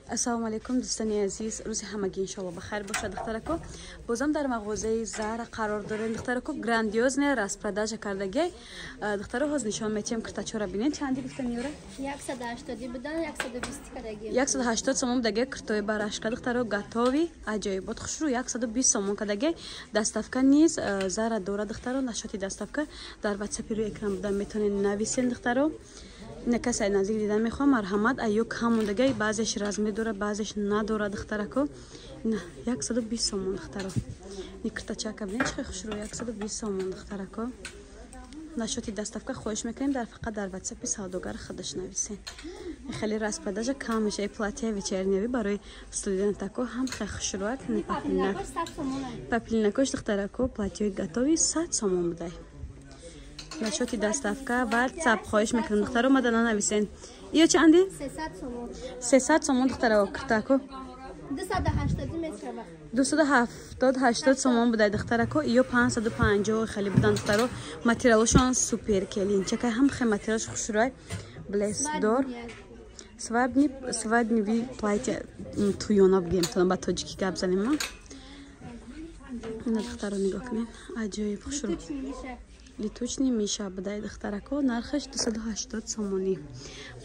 Ассалому алайкум дӯстони азиз, рӯзи ҳамагӣ иншоалло ба хайр бошад. Духтарако, бозам дар мағозаи Зара қарор дорем. Духтарако, грандиозная распродажа кардагиай. Духтаро, ҳоз нишон метиҳем киртачора бинед. Чанди гуфтан ёра? 180 будан, 120 кардагием. 180 сомон будаги киртои барашка. Духтаро, готовый аҷоибот хушрӯ 120 сомон кардагиай. Доставка низ Зара дора. Духтаро, нашоти доставка дар WhatsApp рӯи экран будан метавонед нависен. Духтаро, ина касе наздик дидан мехоҳам, марҳамат. Аю кам мондагай, баъзеш размер дорад, баъзеш надорад. Духтарако, ина 120 сомон. Духтаро, ни киртачака бинед, чӣ хушрӯ, 120 сомон. Духтарако, нашоти доставка хоҳиш мекунем, дар фақат дар WhatsApp савдогар худаш нависен. Хеле распродажа кам меша. И платья вечерневи барои студентако ҳам хеле хушрӯак. Папилинакош, духтарако, платьяи готовый 100 сомон будай. Нашоти доставка WhatsApp хоҳиш мекунам. Духтаро, мада нанависен. Иё чанди? 300 сомон. 300 сомон, духтаро, киртако. 280 мешава. 270 80 сомон будай, духтарако. Иё 550 хеле будан, духтаро. Материалошон супер келинчакай, ҳам хе материалш хушрӯай. Блесдор. Свадьбный, свадьбный платья туёна бигем, то ба тоҷикӣ гап занем ма. Ина, духтаро, нигоҳ кунед. Аҷоиб хушрӯ. Летучный миша будай, духтарако, нархаш 280 сомонӣ.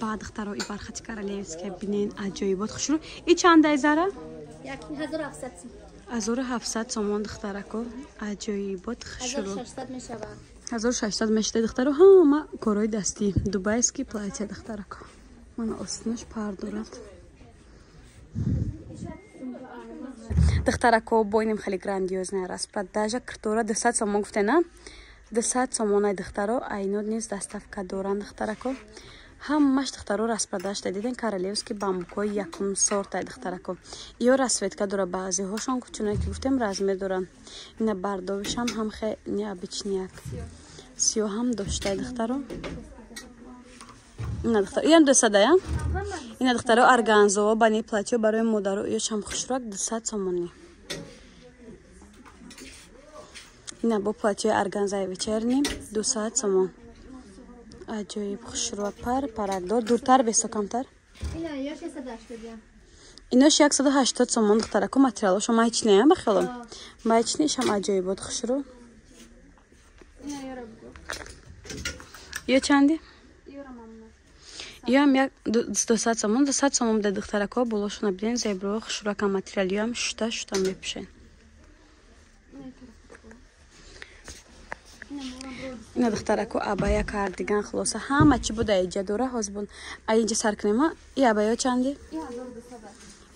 Ба духтаро, и бархати королевская бинен, аҷоибот хушрӯ. И чандай, Зара? 1700. 1700 сомон, духтарако, аҷоибот хушрӯ. 1600 мешава. 1600 мешуда, духтаро, ҳама корҳои дастӣ. Дубайский платья, духтарако. Мана остинаш пар дорад. Духтарако, бойнем хеле грандиозная распродажа. Киртора 200 сомон гуфтена? 200 сомонай, духтаро, айнод низ доставка доранд, духтарако. Ҳамаш, духтаро, распродажа диден, королевский бамбукҳои якум сортай, духтарако. Ё расцветка дора, баъзеҳошон, чуное ки гуфтем, размер доранд. Ина бардовишам ҳам хе необычныяк. Сиёҳам доштай, духтаро. Ина, духтаро, иам 200 ая? Ина, духтаро, органзо бани платьё барои модаро, ёшам хушрӯак, 200 сомонӣ. Ина бо платьёи органзаи вечерний 200 сомон. Аҷоиб хушрӯа, пар паракдор, дуртар бесо камтар. Ина ё 680. Инош 180 сомон, духтарако, материалошо маечный ба хело. Маечныйшам аҷоибот хушрӯ. Ё чанди? Ёам як 200 сомон, 200 сомон буда, духтарако, болошона бинен, зебро хушрӯака материал, ёам шута шута мепӯшен. Ина, духтарако, абая, кардиган, хулоса ҳама чӣ буда иҷа дора. Ҳозир а инҷа сар кунема. И абаё чанди?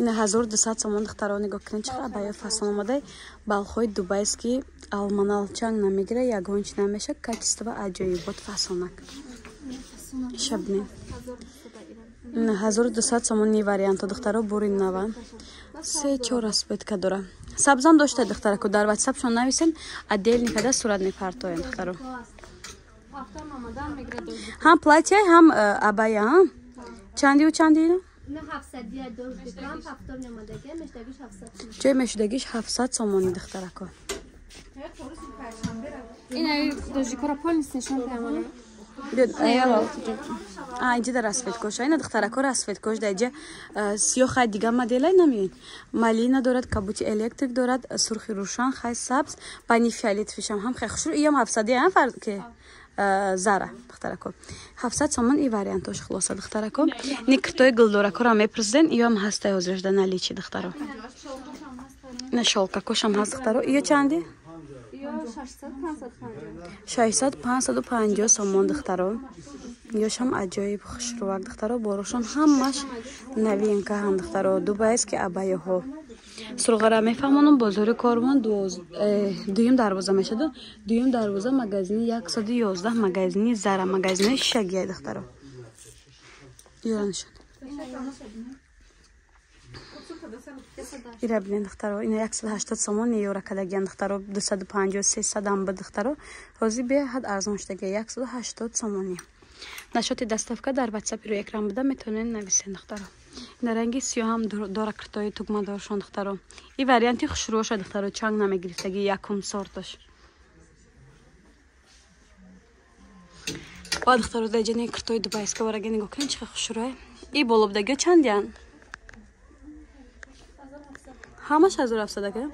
Ина 1200 сомон, духтаро, нигоҳ кунед, чӣ абаё фасон омадай. Балхои дубайский алманал чанг намегира, ягон чи намеша, качество аҷоибот, фасонак. Шабне. Ина 1200 сомон ни варианто, духтаро, бури нава. Се чор расцветка дора. Сабзам дошта, духтарако, дар WhatsApp-шон нависен, отдельный када сурат мепартоем, духтаро. Ҳам платья, ҳам абая, ҳам? Чандиу чанди ино? Ҷои мешудагиш 700 сомонӣ, духтарако. Ина дождикора полностью нишон паймона. А, инҷа да расцветкоша. Ина, духтарако, расцветкош да инҷа сиёҳ хай, дига моделай намеён. Малина дорад, кабути электрик дорад, сурхи рӯшан, хай сабз, бани фиолетовишам ҳам хай хушрӯ. Иям 700 ам фарқ ки Зара, духтарако. 700 сомон и вариантош хулоса, духтарако. Ни киртои гулдоракора мепурсиден, иём ҳастай ҳозирашда наличии, духтаро. Ина шёлкакошам ҳаст, духтаро. Иё чанди? 600 550 сомон, духтаро. Ёшам аҷоиб хушрӯак, духтаро, борошон ҳамаш новинка ҳам, духтаро, дубайский абаяҳо. Суроғара мефаҳмонам, бозори Корвон дуюм дарвоза мешаду. Дуюм дарвоза, магазини 111, магазини Зара, магазини шишагия, духтаро. Ёра нишон. Ира бинен, духтаро, ина 180 сомон ёра кадагиян, духтаро, 250 300 ам ба, духтаро. Ҳозир беҳад арзон шудагия, 180 сомонӣ. Нашоти доставка дар WhatsApp рӯи экран буда метавонед нависен, духтаро. Ина ранги сиёҳам дора, киртои тугмадоршон, духтаро. И варианти хушрӯша, духтаро, чанг намегирифтаги, якум сорташ. Ба, духтаро, даҷани киртои дубайска вараги нигоҳ кунед, чӣ хушрӯе. И боло будагиё чандиян? Ҳамаш 1700 ака?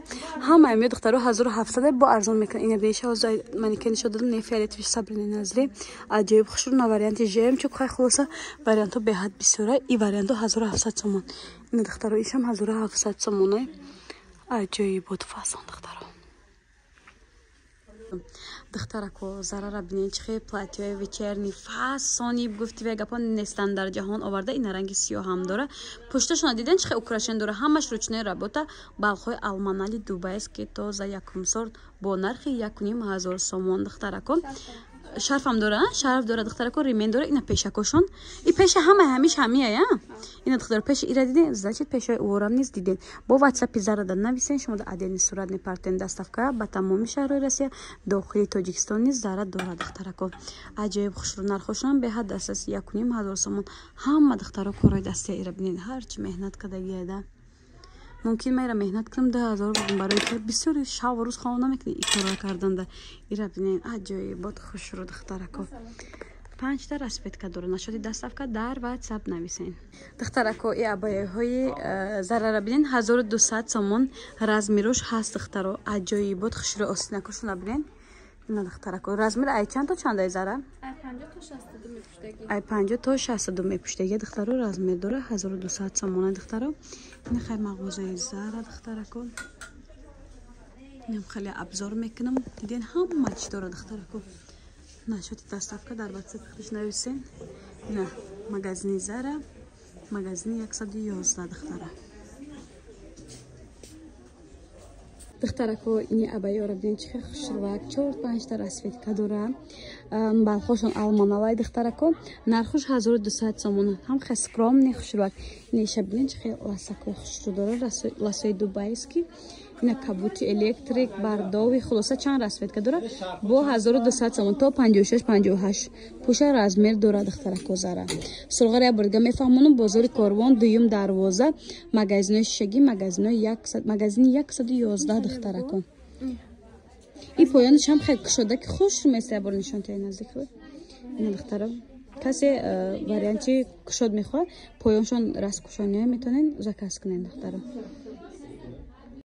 Ҳама ами духтаро 1700 бо арзон мекунад. Ина беша ҳозир манекен нишон додам, не фиолетовый сабрини назри. Аҷоиб хушрӯ на варианти жемчуг, хай хулоса вариантҳо беҳад бисёра. И вариантҳо 1700 сомон. Ина духтаро ишам 1700 сомонай. Аҷоибот фасон духтаро. Духтарако зарара бинед чӣ хел платьяи вечерний фасони гуфти ве гапо нестанд дар ҷаҳон оварда. Ина ранги сиёҳ ҳам дора. Пушташона диден чӣ хел украшен дора. Ҳамаш ручная работа, балхҳои алманали дубайст ки тоза якум сорт бо нархи 1500 сомон духтарако. Шарфам дора, шарф дора духтарако, ремень дора. Ина пешакошон. И пеша ҳама ҳамиш ҳамия я. Ина духтаро пеши ира диден, значит пешаи уорам низ диден. Бо WhatsApp зарада нависен, шумо да отдельный сурат мепартен. Доставка ба тамоми шаҳрҳои Россия, дохили Тоҷикистон низ зара дора духтарако. Аҷоиб хушрӯ нархошонам беҳад дастраси 1500 сомон. Ҳама духтаро корҳои дастия ира бинед, ҳарчи меҳнат кардагиеда. Мумкин ма ира меҳнат кунам 2000 бигум барои ки бисёри шабу рӯз хона намекунӣ и корро карданда. Ира бинед аҷоибот хушрӯ духтарако. 5 та расцветка дора. Нашоди доставка дар WhatsApp нависен. Духтарако и абаяҳои зарара бинед 1200 сомон размерош ҳаст духтаро. Аҷоибот хушрӯ остинакошона бинед. Ина духтарако размер ай чанд то чандай зара? Ай 50 то 62 мепуштагӣ. Ай 50 то 62 мепуштагӣ духтаро размер дора 1200 сомона духтаро. Ина хай мағозаи зара духтарако. Инам хеле обзор мекунам. Диден ҳама чӣ дора духтарако. Нашоти доставка дар WhatsApp худаш нависен. Ина магазини Зара, магазини 111 духтара. Духтарако ини абайёра бинед чӣ хел хушрӯвак, 4-5 та расцветка дора. Балхошон алмоналай духтарако. Нархош 1200 сомон. Ҳам хел скромный хушрӯвак. Ина бинед чӣ хел ласако хушрӯ дора, ласои дубайский. Ина кабути электрик, бардови, хулоса чанд расцветка дора. Бо 1200 сомон то 56-58 пуша размер дора духтарако зара. Сурғари як бор дига мефаҳмонам, бозори Корвон, дуюм дарвоза, магазинои шишагӣ, магазинои магазини 111 духтарако. И поёнаш ҳам хел кушода ки хуш места, як бор нишон таи наздик. Ина духтаро касе варианти кушод мехоҳад, поёншон расткушониҳо метавонед заказ кунед духтаро.